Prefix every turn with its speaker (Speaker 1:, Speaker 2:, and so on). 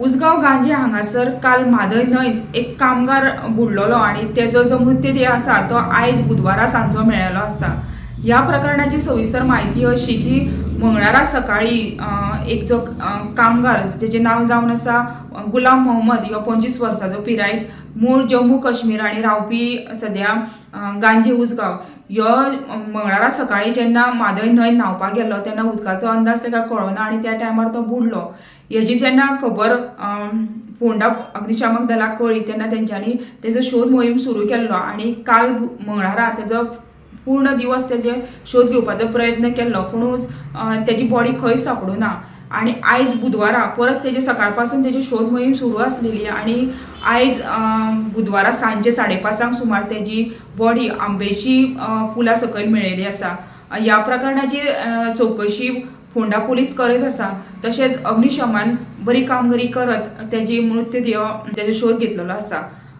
Speaker 1: उसगांव गांजे हांगासर काल म्हादय न्हंयत एक कामगार बुडलेलो आनी तेजो जो मृतदेह आसा तो आयज बुधवारा सांजचो मेळ्ळेलो आसा. ह्या प्रकरणाची सविस्तर म्हायती अशी की मंगळारा सकाळी एक जो कामगार तेजें नांव जावन आसा गुलाम मोहम्मद, ह्यो 25 वर्साचो पिरायेंत, मूळ जम्मू काश्मीर आनी रावपी सद्या गांजे उसगांव, ह्यो मंगळारा सकाळी जेन्ना म्हादय न्हंय न्हांवपाक गेल्लो तेन्ना उदकाचो अंदाज ताका कळना आनी त्या टायमार तो बुडलो. हेजी जेन्ना खबर फोंडा अग्निशामक दलाक कळ्ळी तेन्ना तेंच्यांनी तेजो शोध मोहीम सुरू केल्लो आनी काल मंगळारा तेजो पूर्ण दिवस तेजे शोध घेवपाचो प्रयत्न केल्लो, पूण तेजी बॉडी खंयच सांपडूं ना. आनी आयज बुधवारा परत तेजे सकाळ पासून तेजी शोध मोहीम सुरू आसलेली आनी आयज बुधवारा सांजचे 5:30 सुमार तेजी बॉडी आंबेची पुला सकयल मेळिल्ली आसा. ह्या प्रकरणाची चवकशी फोंडा पुलीस करत आसा. तशेंच अग्निशमन बरी कामगिरी करत तेजी मृतदेह तेजो शोध घेतलेलो आसा.